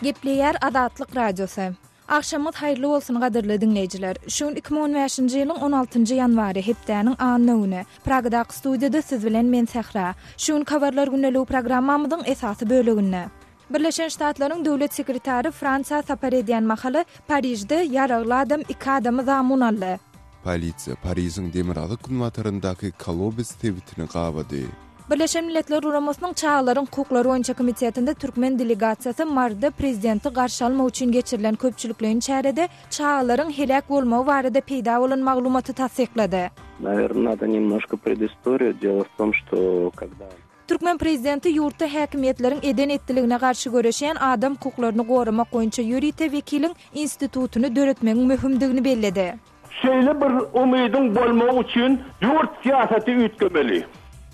Gepleýär Azatlyk Radiosy. Agşamyňyz haýyrly bolsun gadyrly diňleýjiler. Şu gün 2015-nji ýylyň 16-njy ýanwary, hepdäniň anna güni. Pragadaky studiýada siz bilen men Sähra. Şu günki Habarlar gündeligi programmamyzyň esasy böleginde. Birleşen Ştatlaryň döwlet sekretary Fransiýa sapar edýän mahaly Parižde ýaragly adam iki adamy zamun aldy. Polisiýa Parižiň demirgazyk-günbataryndaky Kolobes sebitini gabady. Birleşen Milletler Guramasynyň Çagalaryň hukuklary boýunça komitetinde türkmen delegasiýasy Maryda prezidenti garşy almak üçin geçirilen köpçülikleýin çärede çagalaryň heläk bolmagy barada peýda bolan maglumaty tassyklady. Nawerno nado nemnožko predistoriyu, delo w tom, çto kogda. Türkmen prezidenti ýurtda häkimiýetleriň eden-etdiligine garşy göreşýän adam hukuklaryny goramak boýunça ýörite wekiliň institutyny döretmegiň möhümdigini belledi. Şeýle bir umydyň bolmagy üçin ýurt syýasaty üýtgemeli.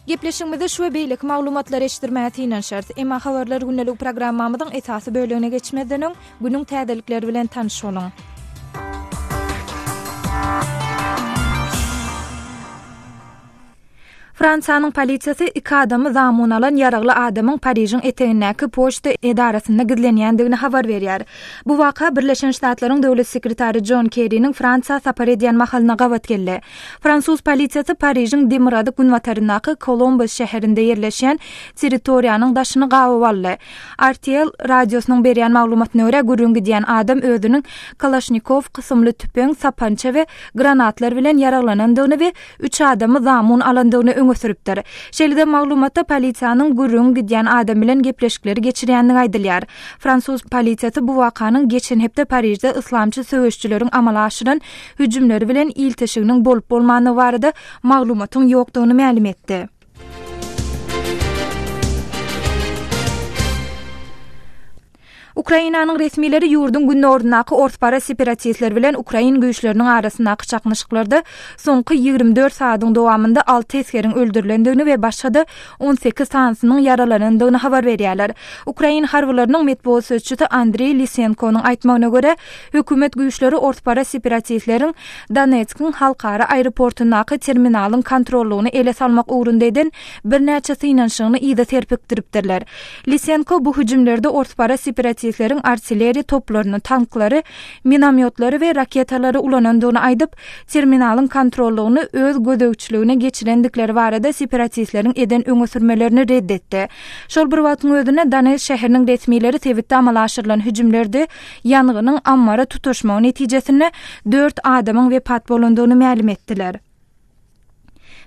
Gepleşigimizde şu we beýleki maglumatlary eşitdirmäge synanyşarys. Emma Habarlar gündeligi programmamyzyň esasy bölegine geçmezden öň, günüň täzelikleri bilen tanyş boluň. Fransiýanyň polisiýasy iki adamy zamun alan ýaragly adamyň Parižiň etegindäki poçta edarasynda gizlenýändigini habar berýär. Bu waka Birleşen Ştatlaryň döwlet sekretary Jon Kerriniň Fransiýa sapar edýän mahalyna gabat geldi. Fransuz polisiýasy Parižiň demirgazyk-günbataryndaky Kolombes şäherinde ýerleşýän territoriýanyň daşyny gabap aldy. RTL radiosynyň berýän maglumatyna görä, gürrüň gidýän adam özüniň Kalaşnikow kysymly tüpeň, sapança we granatlar bilen ýaraglanandygyny we üç adamy zamun alandygyny öňe sürüpdir. Şeýle-de maglumatda polisiýanyň gürrüňi gidýän adam bilen gepleşikleri geçirýändigi aýdylýar. Fransuz polisiýasy bu wakanyň geçen hepde Parižde yslamçy söweşijileriň amala aşyran hüjümleri bilen ilteşiginiň bolup-bolmandygy barada maglumatyň ýokdugyny mälim etdi. Ukrainanyň resmileri ýurduň gündogaryndaky orsparaz separatistler bilen ukrain güýçleriniň arasyndaky çaknyşyklarda soňky 24 sagadyň dowamynda alty esgeriň öldürilendigini we başga-da 18 sanysynyň ýaralanandygyny habar berýärler. Ukrain harbylarynyň metbugat sözçüsi Andreý Lisenkonyň aýtmagyna görä, hökümet güýçleri orsparaz separatistleriň Donetskiň halkara aeroportundaky terminalyň kontrollygyny ele salmak ugrunda eden birnäçe synanyşygyny yza serpikdiripdirler. Lisenko bu hüjümlerde orsparaz separatistleriň artilleriýa toplaryny, tanklary, minomýotlary we raketalary ulanandygyny aýdyp, terminalyň kontrollygyny öz gözegçiligine geçirendikleri barada separatistleriň eden öňe sürmelerini red etdi. Şol bir wagtyň özünde Donetsk şäheriniň resmileri sebitde amala aşyrylan hüjümlerde ýangynyň ammara tutaşmagy netijesinde dört adamyň wepat bolandygyny mälim etdiler.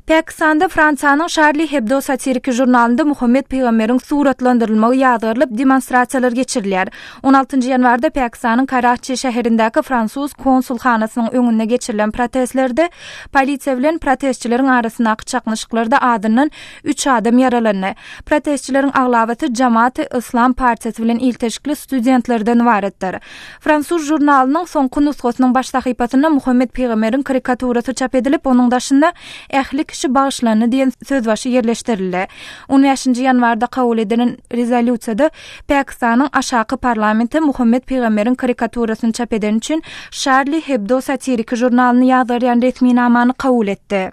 Pakistanda Fransiýanyň Şarli Hebdo satiriki žurnalynda Muhammet pygamberiň suratlandyrylmagy ýazgarylyp, demonstrasiýalar geçirilýär. On altynjy ýanwarda Pakistanyň Karaçi şäherindäki fransuz konsulhanasynyň öňünde geçirilen protestlerde polisiýa bilen protestçileriň arasyndaky çaknyşyklarda azyndan üç adam ýaralandy. Protestçileriň aglabasy Jamaat-i Yslam partiýasy bilen ilteşikli studentlerden ybaratdyr. Fransuz žurnalynyň soňky nusgasynyň baş sahypasynda Muhammet pygamberiň karikaturasy çap edilip, onuň daşynda Ähli kişi bagyşlandy diýen sözbaşy ýerleşdirildi. On bäşinji ýanwarda kabul edilen rezolýusiýada Pakistanyň aşaky parlamenti Muhammet pygamberiň karikaturasyny çap edeni üçin Şarli Hebdo satiriki žurnalyny ýazgarýan resminamany kabul etdi.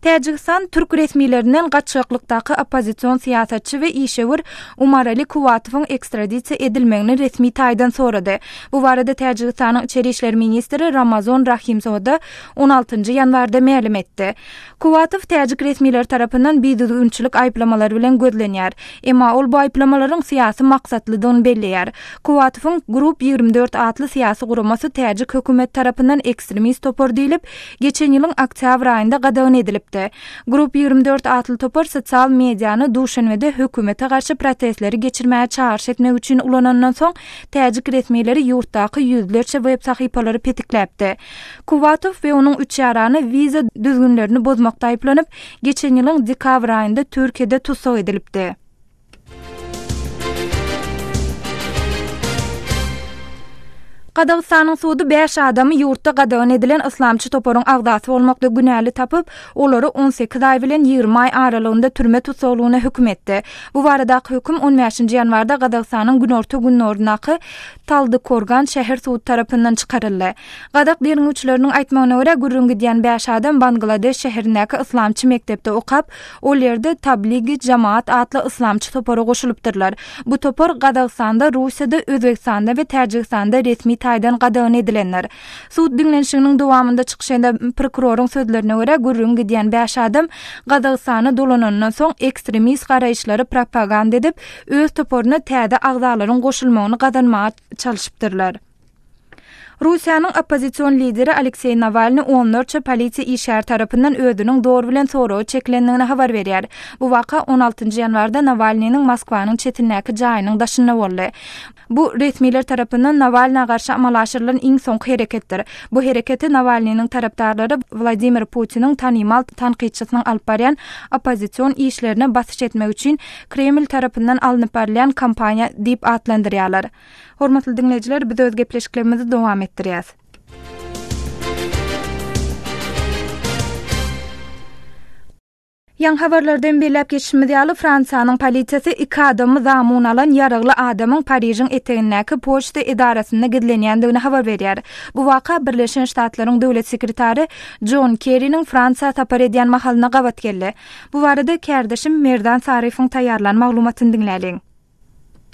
Täjigistan türk resmilerinden gaçgaklykdaky oppozision syýasatçy we işewür Umarali Kuwatowyň ekstradisiýa edilmegini resmi taýdan sorady. Bu barada Täjigistanyň içeri işler ministri Ramazon Rahimzoda on altynjy ýanwarda mälim etdi. Kuwatow täjik resmileri tarapyndan bidüzgünçilik aýyplamalary bilen gözlenýär. Emma ol bu aýyplamalaryň syýasy maksatlydygyny belleýär. Kuwatowyň Group 24 atly syýasy guramasy täjik hökümeti tarapyndan ekstremist topar diýlip, geçen ýylyň oktýabr aýynda gadagan edilipdi. Group 24 atly topar sosial mediany Duşenbede hökümete garşy protestleri geçirmäge çagyryş etmek üçin ulanandan soň, täjik resmileri ýurtdaky ýüzlerçe web sahypalary petikläpdi. Kuwatow we onuň üç ýarany wiza düzgünlerini bozmakda aýyplanyp, geçen ýylyň dekabr aýynda Türkiýede tussag edilipdi. Gazagystanyň sudy bäş adamy ýurtda gadagan edilen yslamçy toparyň agzasy bolmakda günäli tapyp, olary 18 aý bilen 20 aý aralygynda türme tussaglygyna höküm etdi. Bu baradaky höküm on bäşinji ýanwarda Gazagystanyň günorta-gündogaryndaky Taldykorgan şäher sudy tarapyndan çykaryldy. Gazak derňewçileriniň aýtmagyna görä, gürrüň gidýän bäş adam Bangladeş şäherindäki yslamçy mekdepde okap, ol ýerde Tabligi Jamaat atly yslamçy topara goşulypdyrlar. Bu topar Gazagystanda, Russiýada, Özbegistanda we Täjigistanda resmi taýdan gadagan edilendir. Sud diňlenişiginiň dowamynda çykyş eden prokuroryň sözlerine görä, gürrüňi gidýän bäş adam Gazagystana dolananyndan soň ekstremist garaýyşlary propaganda edip, öz toparyna täze agzalaryň goşulmagyny gazanmaga çalşypdyrlar. Russiýanyň oppozision lideri Alekseý Nawalnyý onlarça polisiýa işgäri tarapyndan özüniň zor bilen soraga çekilendigini habar berýär. Bu waka on altynjy ýanwarda Nawalnynyň Moskwanyň çetindäki jaýynyň daşynda boldy. Bu resmiler tarapyndan Nawalna garşy amala aşyrylan iň soňky hereketdir. Bu hereketi Nawalnynyň tarapdarlary Wladimir Putiniň tanymal tankytçysynyň alyp barýan oppozision işlerine basyş etmek üçin Kreml tarapyndan alnyp barylýan kampaniýa diýip atlandyrýarlar. Hormatly diňleýjiler, biz öz gepleşiklerimizi dowam etdirýäs. Ýaňy habarlarda hem belläp geçişimiz ýaly, Fransiýanyň polisiýasy iki adamy zamun alan ýaragly adamyň Parižiň etegindäki poçta edarasynda gizlenýändigini habar berýär. Bu waka Birleşen Ştatlaryň döwlet sekretary Jon Kerriniň Fransiýa sapar edýän mahalyna gabat geldi. Bu barada kärdeşim Merdan Saryýewiň taýýarlan maglumatyny diňläliň.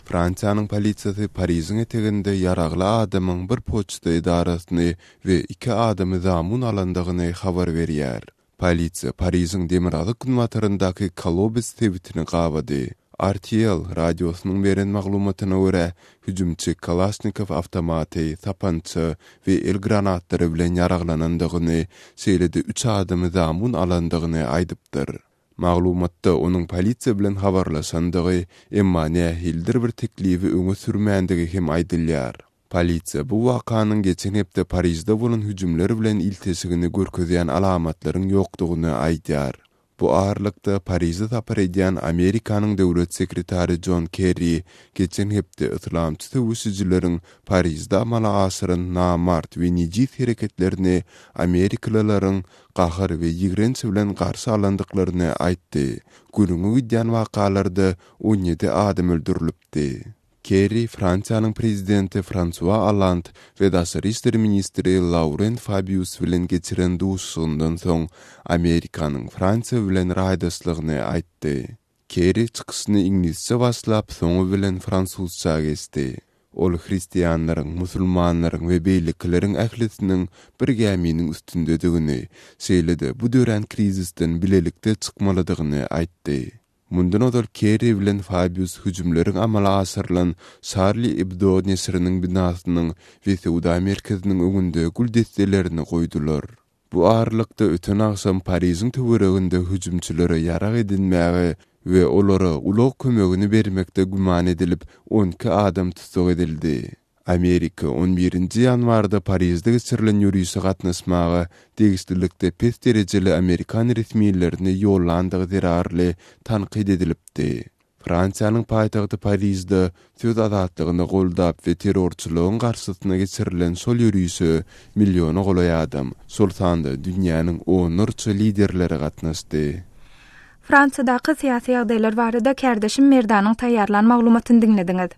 Fransiýanyň polisiýasy Parižiň eteginde ýaragly adamyň bir poçta edarasyny we iki adamy zamun alandygyny habar berýär. Polisiýa Parižiň demirgazyk-günbataryndaky Kolobes sebitini gabady. RTL radiosynyň beren maglumatyna görä, hüjümçi Kalaşnikow awtomaty, sapança we el granatlary bilen ýaraglanandygyny, şeýle-de üç adamy zamun alandygyny aýdypdyr. Maglumatda onuň polisiýa bilen habarlaşandygy, emma nähilidir bir teklibi öňe sürmändigi hem aýdylýar. Polisiýa bu wakanyň geçen hepde Parižde bolan hüjümler bilen ilteşigini görkezýän alamatlaryň ýokdugyny aýdýar. Bu aralykda, Pariže sapar edýän Amerikanyň döwlet sekretary Jon Kerri geçen hepde yslamçy söweşijileriň Parižde amala aşyran namart we nejis hereketlerini amerikalylaryň gahar we ýigrenç bilen garşy alandyklaryny aýtdy. Gürrüňi gidýän wakalarda 17 adam öldürilipdi. Kerri Fransiýanyň prezidenti Fransua Olland we daşary işler ministri Lauren Fabius bilen geçiren duşuşygyndan soň Amerikanyň Fransiýa bilen raýdaşlygyny aýtdy. Kerri çykyşyny iňlisçe başlap, soňy bilen fransuzça geçdi. Ol hristianlaryň, musulmanlaryň we beýlekileriň ählisiniň bir gäminiň üstündedigini, şeýle-de bu dörän krizisden bilelikde çykmalydygyny aýtdy. Mundan ozal Kerri bilen Fabius hüjümleriň amala aşyrylan Şarli Ebdo neşiriniň binasynyň we söwda merkeziniň öňünde gül desselerini goýdular. Bu aralykda, öten agşam Parižiň töwereginde hüjümçilere ýarag edinmäge we olara ulag kömegini bermekde güman edilip, 12 adam tussag edildi. Amerika on birinji ýanwarda Parižde geçirilen ýörişe gatnaşmaga degişlilikde pes derejeli amerikan resmilerini ýollandygy zerarly tankyt edilipdi. Fransiýanyň paýtagty Parižde söz azatlygyny goldap we terrorçylygyň garşysyna geçirilen şol ýörişe milliona golaý adam, şol sanda dünýäniň onlarça liderleri gatnaşdy. Fransiýadaky syýasy ýagdaýlar barada kärdeşim Merdanyň taýýarlan maglumatyny diňlediňiz.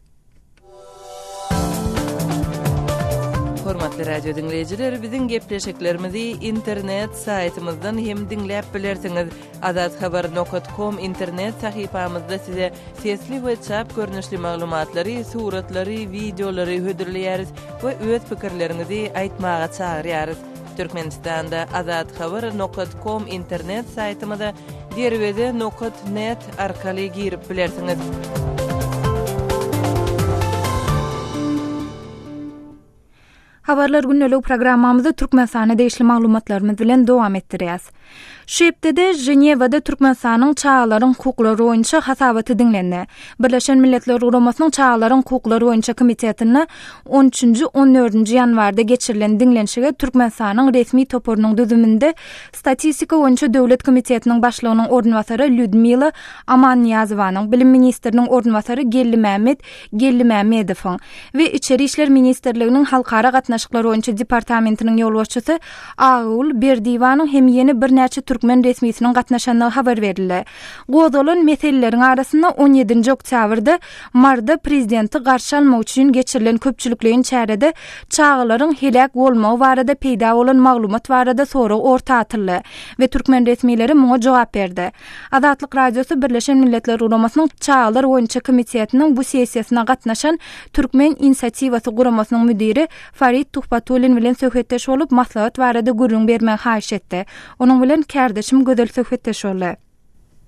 Hormatly radio diňleýjiler, biziň gepleşiklerimizi internet saýtymyzdan hem diňläp bilersiňiz. Azathabar nokat kom internet sahypamyzda size sesli we çap görnüşli maglumatlary, suratlary, wideolary hödürleýäris we öz pikirleriňizi aýtmaga çagyrýarys. Türkmenistanda Azathabar nokat kom internet saýtymyza Derweze nokat net arkaly girip bilersiňiz. Habarlar gündeligi programmamyzy Türkmenistana degişli maglumatlarymyz bilen dowam etdirýäs. Şu hepdede Ženewada Türkmenistanyň çagalaryň hukuklary boýunça hasabaty diňlendi. Birleşen Milletler Guramasynyň Çagalaryň hukuklary boýunça komitetinde on üçünji, on dördünji ýanwarda geçirilen diňlenişige Türkmenistanyň resmi toparynyň düzüminde Statistika boýunça döwlet komitetiniň başlygynyň orunbasary Lýudmila Amannyýazowanyň, bilim ministriniň orunbasary Geldimämmet Geldimämmedowyň we Içeri işler ministrliginiň Halkara gatnaşyklar boýunça departamentiniň ýolbaşçysy Agagül Berdiýewanyň hem ýene birnäçe türkmen resmisiniň gatnaşandygy habar berildi. Gozgalan meseleleriň arasynda on ýedinji oktýabrda Maryda prezidenti garşy almak üçin geçirilen köpçülikleýin çärede çagalaryň heläk bolmagy barada peýda bolan maglumat barada sorag orta atyldy we türkmen resmileri muňa jogap berdi. Azatlyk Radiosy Birleşen Milletler Guramasynyň Çagalar boýunça komitetiniň bu sessiýasyna gatnaşan Türkmen inisiatiwasy guramasynyň müdiri Farid Tuhbatullin bilen söhbetdeş bolup, maslahat barada gürrüň bermegi haýyş etdi. Onuň bilen kärdeşim Gözel söhbetdeş boldy.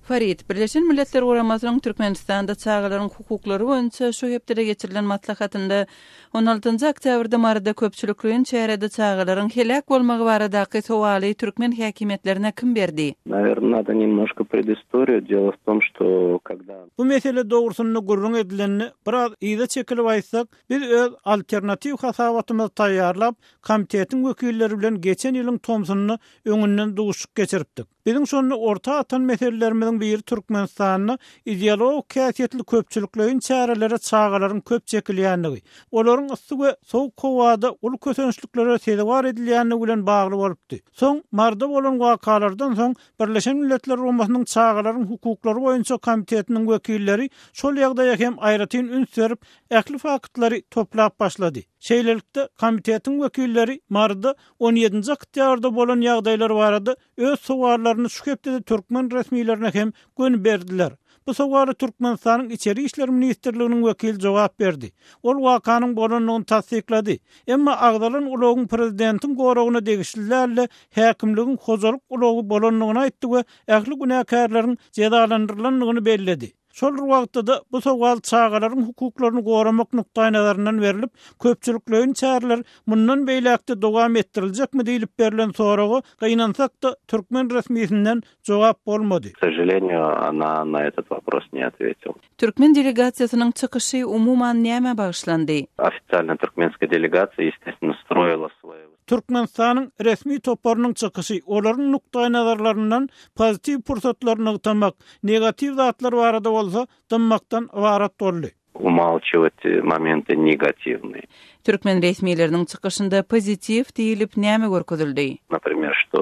Farid, Birleşen Milletler Guramasynyň Türkmenistanda çagalaryň hukuklary boýunça şu hepdede geçirilen maslahatynda on altynjy oktýabrda Maryda köpçülikleýin çärede çagalaryň heläk bolmagy baradaky sowaly türkmen häkimiýetlerine kim berdi? Nawerno nado nemnožko predistoriýu, delo w tom, şto kogda. Bu mesele dogrusynda gürrüň edilende, biraz yza çekilip aýtsak, biz öz alternatiw hasabatymyzy taýýarlap, komitetiň wekilleri bilen geçen ýylyň tomsunda öňünden duşuşyk geçiripdik. Biziň şonda orta atan meselelerimiziň biri Türkmenistanda ideologik häsiýetli köpçülikleýin çärelere çagalaryň köp çekilýändigi, olaryň yssy we sowuk howada uly kösençliklere sezewar edilýändigi bilen bagly bolupdy. Soň Maryda bolan wakalardan soň Birleşen Milletler Guramasynyň Çagalaryň hukuklary boýunça komitetiniň wekilleri şol ýagdaýa hem aýratyn üns berip, ähli faktlary toplap başlady. Şeýlelikde, komitetiň wekilleri Maryda on ýedinji oktýabrda bolan ýagdaýlar barada öz sowallaryny şu hepdede türkmen resmilerine hem göni berdiler. Bu sowala Türkmenistanyň Içeri işler ministrliginiň wekili jogap berdi. Ol wakanyň bolandygyny tassyklady. Emma agzalan ulagyň prezidentiň goragyna degişli däl-de, häkimligiň hojalyk ulagy bolandygyny aýtdy we ähli günäkärleriň jezalandyrylandygyny belledi. Şol bir wagtda-da, bu sowal çagalaryň hukuklaryny goramak nukdaýnazaryndan berlip, köpçülikleýin çäreler mundan beýläk-de dowam etdiriljekmi diýlip berlen soraga, gynansak-da, türkmen resmisinden jogap bolmady. K sožaleniýu, ona na etot wopros ne otwetil. Türkmen delegasiýasynyň çykyşy umuman nämä bagyşlandy? Ofitsialna türkmenskaýa delegasiýa, ýestestwno, stroýila svoýe. Türkmenistanyň resmi toparynyň çykyşy olaryň nukdaýnazarlaryndan pozitiw pursatlary nygtamak, negatiw zatlar barada bolsa dymmakdan ybarat boldy. Umalçiwat momenty negatiwnyý. Türkmen resmileriniň çykyşynda pozitiw diýlip näme görkezildi? Naprimer, şto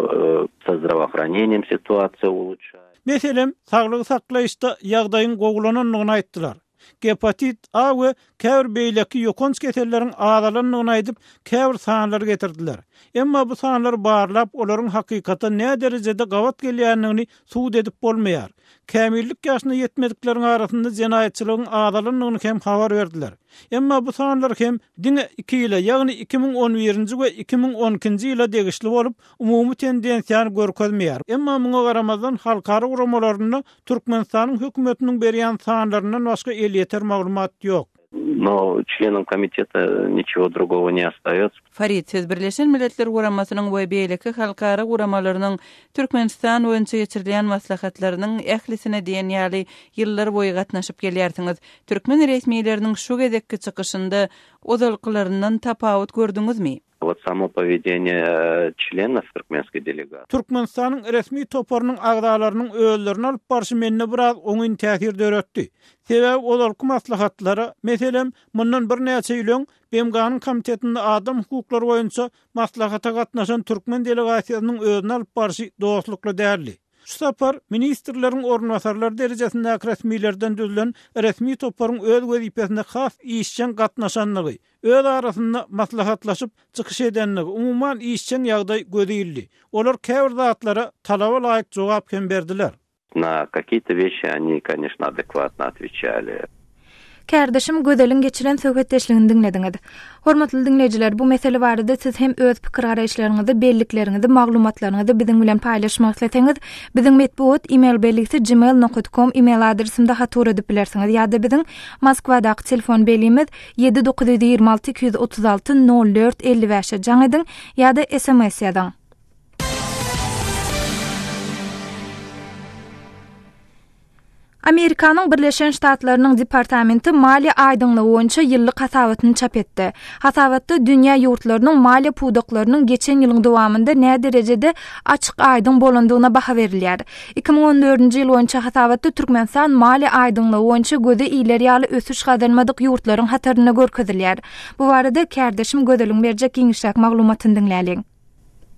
sa zdravoohraneniýem situasiýa uluçaýa. Meselem, saglygy saklaýyşda ýagdaýyň gowulanandygyny aýtdylar. Gepatit A we käbir beýleki ýokanç keselleriň azalandygyny aýdyp, käbir sanlary getirdiler. Emma bu sanlary barlap, olaryň hakykata näderejede gabat gelýändigini subut edip bolmaýar. Kämillik ýaşyna ýetmedikleriň arasynda jenaýatçylygyň azalandygyny hem habar berdiler. Emma bu sanlar hem diňe iki ýyla, ýagny 2011-nji we 2012-nji ýyla degişli bolup, umumy tendensiýany görkezmeýär. Emma muňa garamazdan, halkara guramalarynda Türkmenistanyň hökümetiniň berýän sanlaryndan başga elýeter maglumat ýok. No çlenam komiteta niçego drugogo ne ostaýots. Farid, siz Birleşen Milletler Guramasynyň we beýleki halkara guramalarynyň Türkmenistan boýunça geçirilýän maslahatlarynyň ählisine diýen ýaly ýyllar boýy gatnaşyp gelýärsiňiz. Türkmen resmileriniň şu gezekki çykyşynda ozalkylaryndan tapawut gördüňizmi? Wot samo powedeniýe çlenow türkmenskoý delegasiýa. Türkmenistanyň resmi toparynyň agzalarynyň özlerini alyp barşy mende biraz oňyn täsir döretdi. Sebäbi ozalky maslahatlara, meselem, mundan birnäçe ýyl öň BMG-niň Komitetinde adam hukuklary boýunça maslahata gatnaşan türkmen delegasiýasynyň özüni alyp barşy dostlukly däldi. Şu sapar ministrleriň orunbasarlary derejesindäki resmilerden düzülen resmi toparyň öz wezipesine has işjeň gatnaşandygy, öz arasynda maslahatlaşyp çykyş edendigi, umuman işjeň ýagdaý göze ildi. Olar käbir zatlara talaba laýyk jogap hem berdiler. Na kakiýe-to weşi oni, koneşno, adekwatno otweçali. Kärdeşim Gözeliň geçiren söhbetdeşligini diňlediňiz. Hormatly diňleýjiler, bu mesele barada siz hem öz pikir-garaýyşlaryňyzy, bellikleriňizi, maglumatlaryňyzy biziň bilen paýlaşmak isleseňiz, biziň metbugat e-mail belgisi gmail nokat kom e-mail adresimde hat ugradyp bilersiňiz ýa-da biziň Moskwadaky telefon belgimiz ýedi 926 236 04 55-e jaň ediň ýa-da sms ýazyň. Amerikanyň Birleşen Ştatlarynyň Departamenti maliýe aýdyňlygy boýunça ýyllyk hasabatyny çap etdi. Hasabatda dünýä ýurtlarynyň maliýe pudaklarynyň geçen ýylyň dowamynda näderejede açyk-aýdyň bolandygyna baha berilýär. 2014-nji ýyl boýunça hasabatda Türkmenistan maliýe aýdyňlygy boýunça göze iler ýaly ösüş gazanmadyk ýurtlaryň hatarynda görkezilýär. Bu barada kärdeşim Gözeliň berjek giňişräk maglumatyny diňläliň.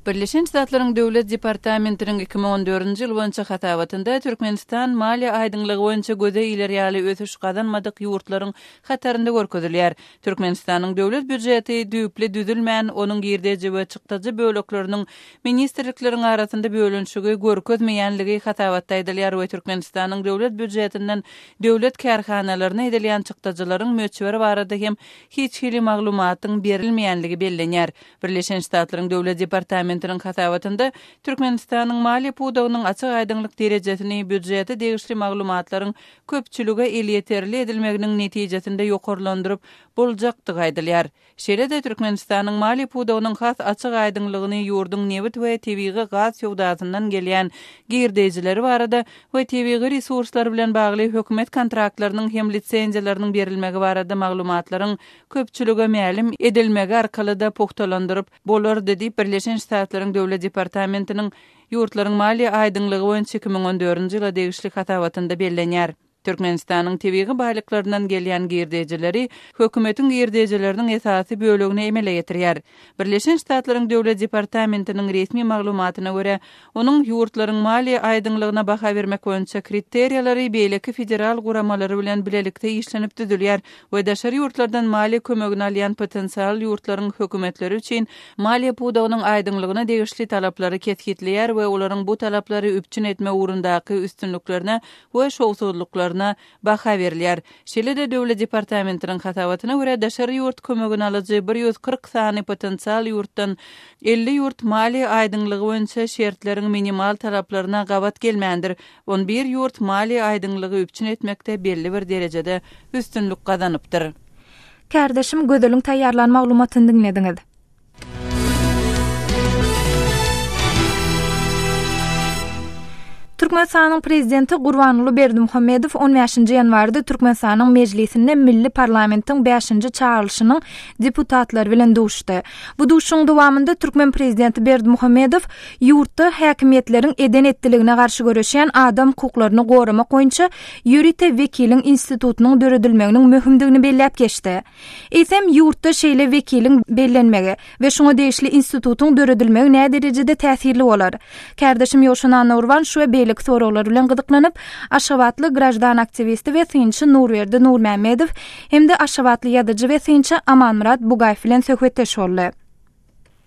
Birleşen Ştatlaryň Döwlet departamentiniň 2014-nji ýyl boýunça hasabatynda Türkmenistan maliýe aýdyňlygy boýunça göze iler ýaly ösüş gazanmadyk ýurtlaryň hatarynda görkezilýär. Türkmenistanyň döwlet býujeti düýpli düzülmän, onuň girdeji we çykdajy bölekleriniň ministrlikleriň arasynda bölünişigi görkezmeýänligi hasabatda aýdylýar we Türkmenistanyň döwlet býujetinden döwlet kärhanalaryna edilýän çykdajylaryň möçberi barada hem hiç hili maglumatyň berilmeýänligi bellenýär. Birleşen Ştatlaryň Döwlet departamentiniň hasabatynda Türkmenistanyň maliýe pudagynyň açyk-aýdyňlyk derejesini býujete degişli maglumatlaryň köpçülige elýeterli edilmeginiň netijesinde ýokarlandyryp boljakdygy aýdylýar. Şeýle-de Türkmenistanyň maliýe pudagynyň has açyk-aýdyňlygyny ýurduň nebit we tebigy gaz söwdasyndan gelýän girdeýjileri barada we tebigy resurslar bilen bagly hökümet kontraktlarynyň hem lisenziýalarynyň berilmegi barada maglumatlaryň köpçülige mälim edilmegi arkaly-da pugtalandyryp bolardy diýip, Birleşen Ştatlaryň Döwlet departamentiniň ýurtlaryň maliýe aýdyňlygy boýunça 2014-nji ýyla degişli hasabatynda bellenýär. Türkmenistanyň tebigy baýlyklaryndan gelýän girdejileri hökümetiň girdejileriniň esasy bölegini emele getirýär. Birleşen Ştatlaryň Döwlet departamentiniň resmi maglumatyna görä, Onuň ýurtlaryň maliýe aýdyňlygyna baha bermek boýunça kriteriýalary beýleki federal guramalary bilen bilelikde işlenip düzülýär we daşary ýurtlardan maliýe kömegini alýan potensial ýurtlaryň hökümetleri üçin maliýe pudagynyň aýdyňlygyna degişli talaplary kesgitleýär we olaryň bu talaplary üpjün etme ugrundaky üstünliklerine we şowsuzlyklaryna baha berilýär. Şeýle-de Döwlet departamentiniň hasabatyna görä, daşary ýurt kömegini alyjy 140 sany potensial ýurtdan 50 ýurt maliýe aýdyňlygy boýunça şertleriň minimal talaplaryna gabat gelmändir, on bir ýurt maliýe aýdyňlygy üpjün etmekde belli bir derejede üstünlik gazanypdyr. Kärdeşim Gözeliň taýýarlan maglumatyny diňlediňiz. Türkmenistanyň Prezidenti Gurbanguly Berdimuhamedow on bäşinji ýanwarda Türkmenistanyň Mejlisinde milli parlamentiň bäşinji çagyrylyşynyň deputatlary bilen duşdy. Bu duşuşygyň dowamynda türkmen prezidenti Berdimuhamedow ýurtda häkimiýetleriň eden-etdiligine garşy göreşýän adam hukuklaryny goramak boýunça ýörite wekiliň institutynyň döredilmeginiň möhümdigini belläp geçdi. Eýsem, ýurtda şeýle wekiliň bellenmegi we şuňa degişli institutyň döredilmegi näderejede täsirli bolar? Kärdeşim Ýowşan Annagurban şu we beýleki soraglar bilen gyzyklanyp, aşgabatly graždan aktiwisti we synçy Nurberdi Nurmämmedow hem-de aşgabatly ýazyjy we synçy Amanmyrat Bugaýew bilen söhbetdeş boldy.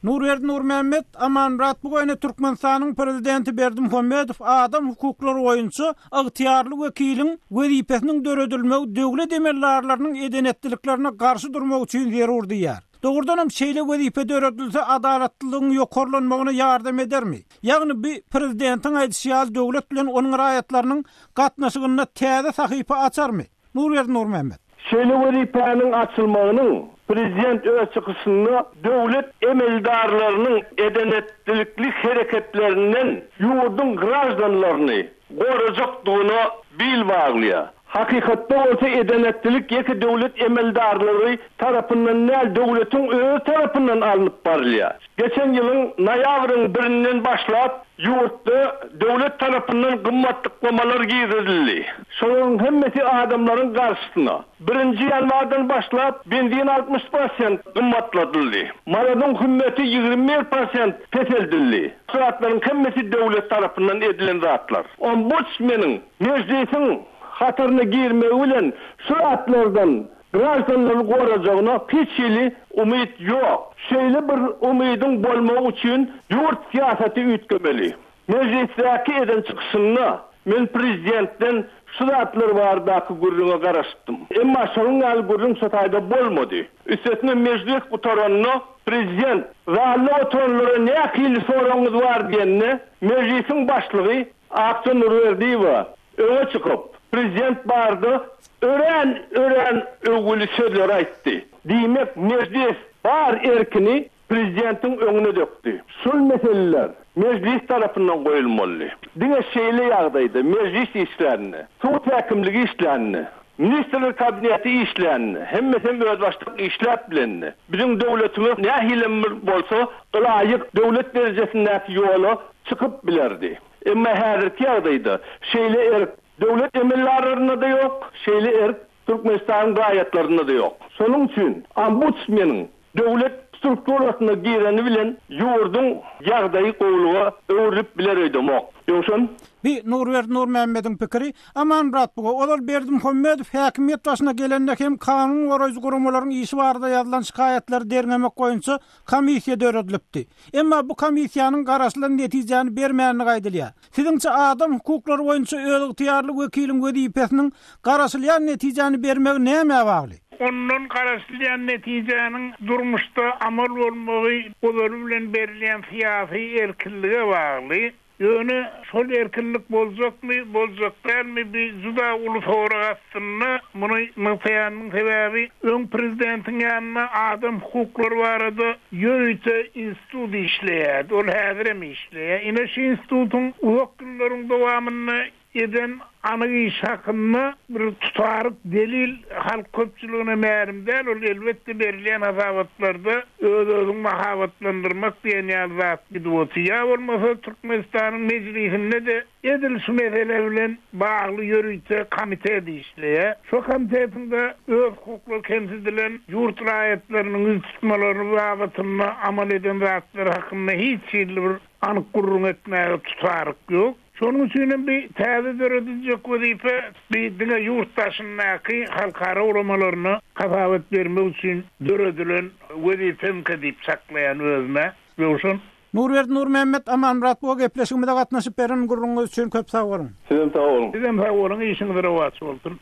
Nurberdi Nurmämmet, Amanmyrat Bugaýne Türkmenistanyň Prezidenti Berdimuhamedow adam hukuklary boýunça ygtyýarly wekiliň wezipesiniň döredilmegi döwlet emeldarlarynyň eden-etdiliklerine garşy durmak üçin zerur diýýär. Dogrudanam şeýle wezipe döredilse adalatlylygyň ýokarlanmagyna ýardam edermi? Ýagny bu prezidentiň aýdyşy ýaly döwlet bilen onuň raýatlarynyň gatnaşygynda täze sahypa açarmy? Nurberdi Nurmämmet. Şeýle wezipäniň açylmagynyň prezident öz çykyşynda döwlet emeldarlarynyň eden-etdilikli hereketlerinden ýurduň graždanlaryny gorajakdygyna bil baglaýar. Hakykatda bolsa eden-etdilik ýeke döwlet emeldarlary tarapyndan däl, döwletiň özi tarapyndan alnyp barylýar. Geçen ýylyň noýabryň birinden başlap, ýurtda döwlet tarapyndan gymmatlyklamalar girizildi. Şolaryň hemmesi adamlaryň garşysyna. Birinji ýanwardan başlap, benzin 60 prosent gymmatladyldy. Manadyň hümmeti 21 prosent peseldildi. Şu zatlaryň hemmesi döwlet tarapyndan edilen zatlar. Ombudsmeniň Mejlisiň hataryna girmegi bilen şu zatlardan Graždanlary gorajagyna hiç hili umyt ýok. Şeýle bir umydyň bolmagy üçin ýurt syýasaty üýtgemeli. Mejlisdäki eden çykyşynda men prezidentden. Şu zatlar baradaky gürrüňe garaşypdym. Emma şonuň ýaly gürrüň şo taýda bolmady. Üstesine mejlis gutaranda prezident zalda oturanlara nähili soragyňyz bar diýende, mejlisiň başlygy Akja Nurberdiýewa öňe çykyp, prezident barada örän, örän öwgüli sözleri aýtdy. Diýmek, mejlis bar erkini prezidentiň öňüne dökdi. Şol meseleler Mejlis tarapyndan goýulmalydy. Diňe şeýle ýagdaýda Mejlis işlände, sud häkimligi işlände, Ministrler Kabineti işlände, hemmesem özbaşdak işläp bilende, biziň döwletimiz nähilem bir bolsa ylaýyk döwlet derejesindäki ýola çykyp bilerdi. Emma häzirki ýagdaýda şeýle erk döwlet emeldarlarynda-da ýok, şeýle erk Türkmenistanyň raýatlarynda-da ýok. Şonuň üçin Ombudsmeniň Döwlet strukturasyna gireni bilen ýurduň ýagdaýy gowulyga öwrülip biler öýdemok. Ýowşan. Bi Nurberdi Nurmämmediň pikiri. Amanmyrat buga ozal Berdimuhamedow häkimiýet başyna gelende hem kanun goraýjy guramalaryň işi barada ýazylan şikaýatlary derňemek boýunça komissiýa döredilipdi. Emma bu komissiýanyň garaşylan netijäni bermändigi aýdylýar. Siziňçe adam hukuklary boýunça özygtyýarly wekiliň wezipesiniň garaşylýan netijäni bermegi nämä bagly? Ondan garaşylýan netijäniň durmuşda amal bolmagy ozaly bilen berilýän syýasy erkinlige bagly. Ýöne şol erkinlik boljakmy, boljak dälmi bi juda uly sorag astynda. Muny nygtaýanymyň sebäbi öň prezidentiň ýanynda adam hukuklary barada ýörite institut işleýärdi, ol häzirem işleýär. Ine şu institutyň uzak ýyllaryň dowamynda eden anyk işi hakynda bir tutaryk delil halk köpçüligine mälim däl, ol elbetde berilýän hasabatlarda öz-özüňi mahabatlandyrmak diýen ýaly zat gidip otyr. Ýa bolmasa Türkmenistanyň Mejlisinde-de Edil şu mesele bilen bagly ýörite komitet işleýär. Şo komitetiň-de öz hukuklary kemsidilen ýurt raýatlarynyň ýüz tutmalary babatynda amal eden zatlary hakynda hiç hili bir anyk gürrüň etmäge tutaryk ýok. Şonuň üçinem bi täze dörediljek wezipe bi diňe ýurt daşyndaky halkara guramalaryna hasabat bermek üçin döredilen wezipemika diýip çaklaýan özüm-ä. Ýowşan. Nurberdi Nurmämmet Amanmyrat bu gepleşigimize gatnaşyp beren gürrüňiňiz üçin köp sag boluň. Sizem sag boluň. Sizem sag boluň işiňiz rowaç bolsun.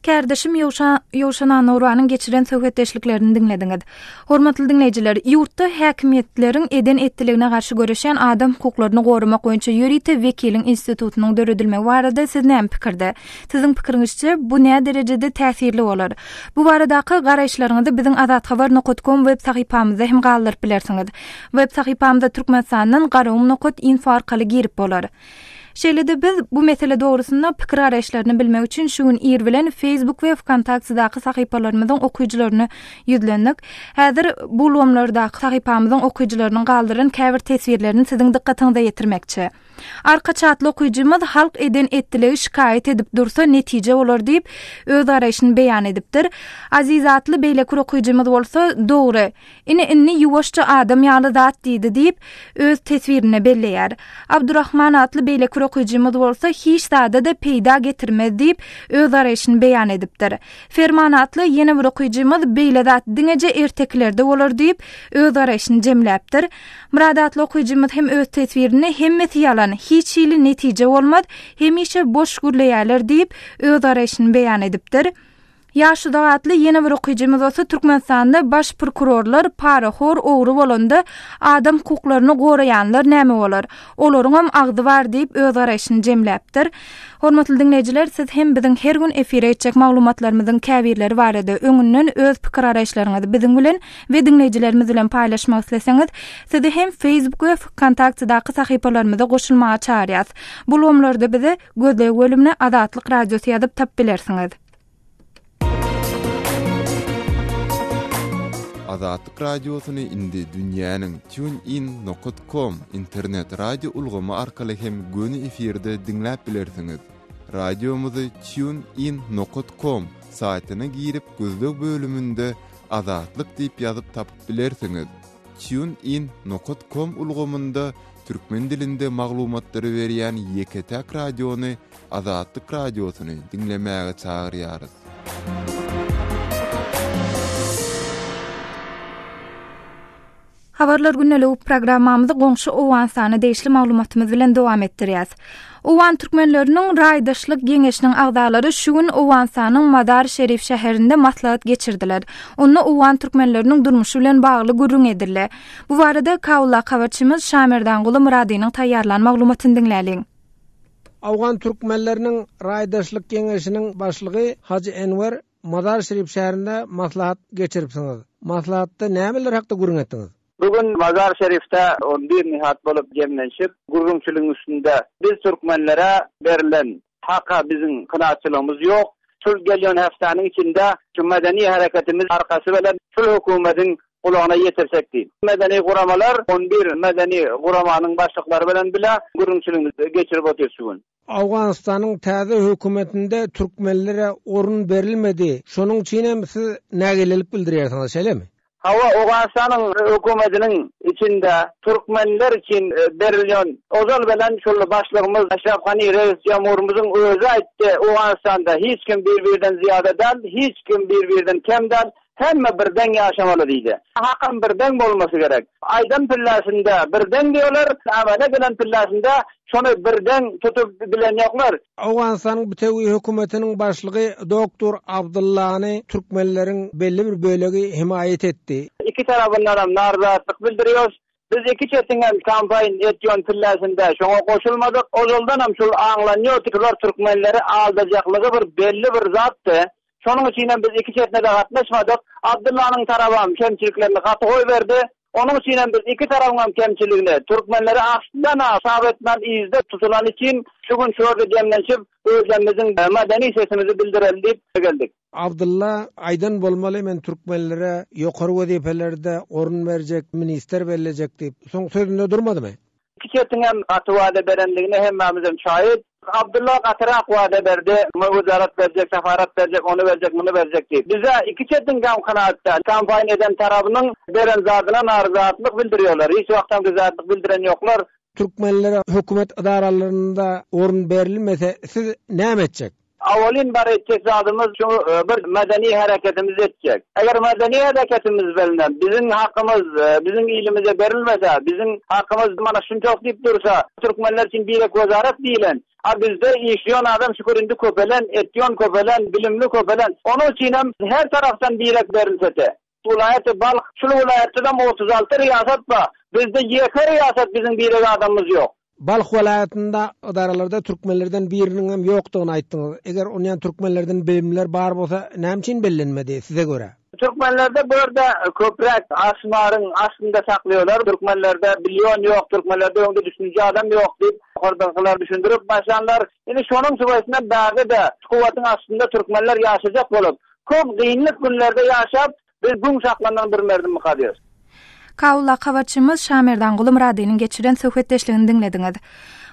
Kärdeşim Ýowşan Ýowşan Annuranyň geçiren söhbetdeşliklerini diňlediňiz. Hormatly diňleýjiler, ýurtda häkimiýetleriň eden-etdiligine garşy göreşýän adam hukuklaryny goramak boýunça ýörite wekiliň institutynyň döredilmegi barada siz näme pikirde? Siziň pikiriňizçe, bu näderejede täsirli bolar? Bu baradaky garaýyşlaryňyzy biziň azathabar nokat kom web sahypamyzda hem galdyryp bilersiňiz. Web sahypamyza Türkmenistandan Garagum nokat info arkaly girip bolar. Şeýle-de biz bu mesele dogrusynda pikir-garaýyşlaryny bilmek üçin şu gün ir bilen Facebook we Wkontaktedaky sahypalarymyzyň okyjylaryna ýüzlendik. Häzir bu ulgamlardaky sahypamyzyň okyjylarynyň galdyran käbir teswirlerini siziň dykgatyňyza ýetirmekçi. Arkaç atly okyjymyz halk eden etdiligi şikaýat edip dursa netije bolar diýip, öz garaýşyny beýan edipdir. Aziz atly beýleki bir okyjymyz bolsa, Dogry. Ine indi ýuwaşja adam ýaly zat diýdi diýip, öz teswirinde belleýär. Abdurahman atly beýleki bir okyjymyz bolsa hiç zada-da peýda getirmez diýip, öz garaýşyny beýan edipdir. Ferman atly ýene bir okyjymyz beýle zat diňeje ertekilerde bolar diýip, öz garaýşyny jemläpdir. Myrat atly okyjymyz hem öz teswirinde hemmesi ýalan, hiç hili netije bolmaz, hemişe boş gürleýärler diýip, öz garaýşyny beýan edipdir. Ýaşuzak atly ýene bir okyjymyz bolsa Türkmenistanda baş prokurorlar parahor ogry bolanda adam hukuklaryny goraýanlar näme bolar? Olaryňam agzy bar diýip öz garaýşyny jemläpdir. Hormatly diňleýjiler siz hem biziň her gün efire geçjek maglumatlarymyzyň käbirleri barada öňünden öz pikir garaýyşlaryňyzy biziň bilen we diňleýjilerimiz bilen paýlaşmak isleseňiz sizi hem Facebook we Wkontaktedaky sahypalarymyza goşulmaga çagyrýas. Bu ulgamlarda bize gözleg bölümine Azatlyk Radiosy ýazyp tapyp bilersiňiz. Azatlyk Radiosyny indi dünýäniň TuneIn nokat com internet radio ulgamy arkaly hem göni efirde diňläp bilersiňiz. Radiomyzy TuneIn nokat com saýtyna girip gözleg bölüminde Azatlyk diýip ýazyp tapyp bilersiňiz. TuneIn nokat com ulgamynda türkmen dilinde maglumatlary berýän ýeke-täk radiony Azatlyk Radiosyny diňlemäge çagyrýarys. Habarlar gündeligi programmamyzy goňşy Owganystana degişli maglumatymyz bilen dowam etdirýäs. Owgan türkmenleriniň raýdaşlyk geňeşiniň agzalary şu gün Owganystanyň Mazar-Şerif şäherinde maslahat geçirdiler. Onda owgan türkmenleriniň durmuşy bilen bagly gürrüň edildi. Bu barada Kabuldaky habarçymyz Şamerdanguly Myradynyň taýýarlan maglumatyny diňläliň. Owgan türkmenleriniň raýdaşlyk geňeşiniň başlygy Hajy Enwer Mazar-Şerif şäherinde maslahat geçiripsiňiz. Maslahatda nämeler hakda gürrüň etdiňiz? Bu gün Mazar-Şerifde on bir nihat bolup jemlenşip, gürrüňçiligiň üstünde biz türkmenlere berlen haka biziň kanaatçylygymyz ýok. Şul gelýän hepdäniň içinde şu medeni hereketimiz arkasy bilen şul hökümediň gulagyna ýetirsek diýip. Medeni guramalar on bir medeni guramanyň başlyklary bilen bile gürrüňçiligimizi geçirip otyrys şu gün. Owganystanyň täze hökümetinde türkmenlere orun berilmedi. Şonuň üçin hem siz nägilelik bildirýärsiňiz, şeýlemi? Hawa, Owganystanyň hökümetiniň içinde türkmenler üçin berilýän, ozal bilen şul başlygymyz Aşraf Gani reis jemhurymyzyň özi aýtdy, Owganystanda hiç kim bir-birden zyýada däl, hiç kim bir-birden kem däl, Hemme bir deň ýaşamaly diýdi. Hakam bir deň bolmasy gerek. Aýdan pilläsinde bir deň diýerler, amele gelen pilläsinde şony bir deň tutup bilen ýoklar. Owganystanyň bitewi hökümetiniň başlygy doktor Abdyllany türkmenleriň belli bir bölegi hemaýat etdi. Iki tarapyndanam narzatlyk bildirýos. Biz iki çetiňem kampaýn etýon pilläsinde şoňa goşulmadyk. Ozaldanam şul aňlanýordy, şular türkmenleri aldajaklygy bir belli bir zatdy. Şonuň üçinem biz iki çetine-de gatnaşmadyk. Abdyllanyň tarabam kemçiliklerini gaty goýberdi. Onuň üçinem biz iki tarabyňam kemçiligini, türkmenleri aslan-a sap etmän yzda tutulany üçin şu gün şu ýerde jemlenşip, özlemmiziň medeni sesimizi bildireli diýip geldik. Abdylla aýdan bolmaly men türkmenlere ýokary wezipelerde orun berjek, ministr bellejek diýip. Soň sözünde durmadymy? Iki çetiňem gaty wada berendigine hemmämizem şaýyt. Abdylla gatyrak wada berdi, wezarat berjek, safarat berjek, ony berjek, muny berjek diýip. Bize iki çetiňkam kanaat däl. Kampaýn eden tarabynyň beren zadyna naryzatlyk bildirýärler. Hiç wagtam ryzatlyk bildiren ýoklar. Türkmenlere hökümet edaralarynda orun berilmese siz näme etjek? Awalyn bar etjek zadymyz şu bir medeni hereketimizi etjek. Eger medeni hereketimiz bilen biziň hakymyz biziň ilimize berilmese, biziň hakymyz mana şunçak diýip dursa, türkmenler üçin birek wezaret diýilen, a bizde işleýän adam şükür indi köpelen, etýän köpelen, bilimli köpelen. Onuň üçinem her tarapdan birek berilsete. Welaýaty Balh, şul welaýatdadam 36 riýasat bar. Bizde ýeke riýasat biziň birek adamymyz ýok. Balh welaýatynda edaralarda türkmenlerden biriniňem ýokdugyny aýtdyňyz. Eger onýan türkmenlerden bilimliler bar bolsa näme üçin bellenmedi size görä? Türkmenlerde bu ýerde köpräk asmaryň astynda saklaýarlar. Türkmenlerde bilýon ýok, türkmenlerde öňde düşüniji adam ýok diýip ýokardakylar düşündirip başlanlar. Indi şonuň süwesinden bärde-de kuwwatyň astynda türkmenler ýaşajak bolup, Köp gynlyk günlerde ýaşap, biz güň saklanan bir merdimika diýr. Kabuldaky habarçymyz Şamerdanguly Myradynyň geçiren söhbetdeşligini diňlediňiz.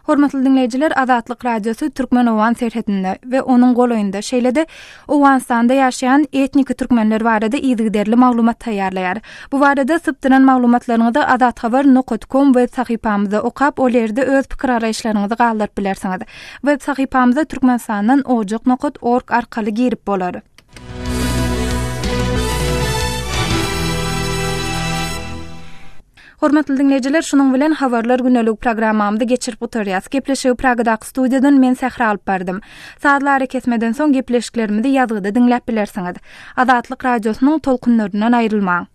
Hormatly diňleýjiler, Azatlyk Radiosy türkmen-owgan serhedinde we onuň golaýynda, şeýle-de Owganystanda ýaşaýan etniki türkmenler barada yzygiderli maglumat taýýarlaýar. Bu barada sypdyran maglumatlaryňyzy azathabar nokat kom web sahypamyzda okap, ol ýerde öz pikir-garaýyşlaryňyzy galdyryp bilersiňiz. Web sahypamyza Türkmenistandan ojak nokat org arkaly girip bolar. Hormatly diňleýjiler, şunuň bilen Habarlar gündelik programmamyzy geçirip gutarýas. Gepleşigi Pragadaky studiýadan men Sähra alyp bardym. Sazly arakesmeden soň gepleşiklerimizi ýazgyda diňläp bilersiňiz. Azatlyk Radiosynyň tolkunlaryndan aýrylmaň!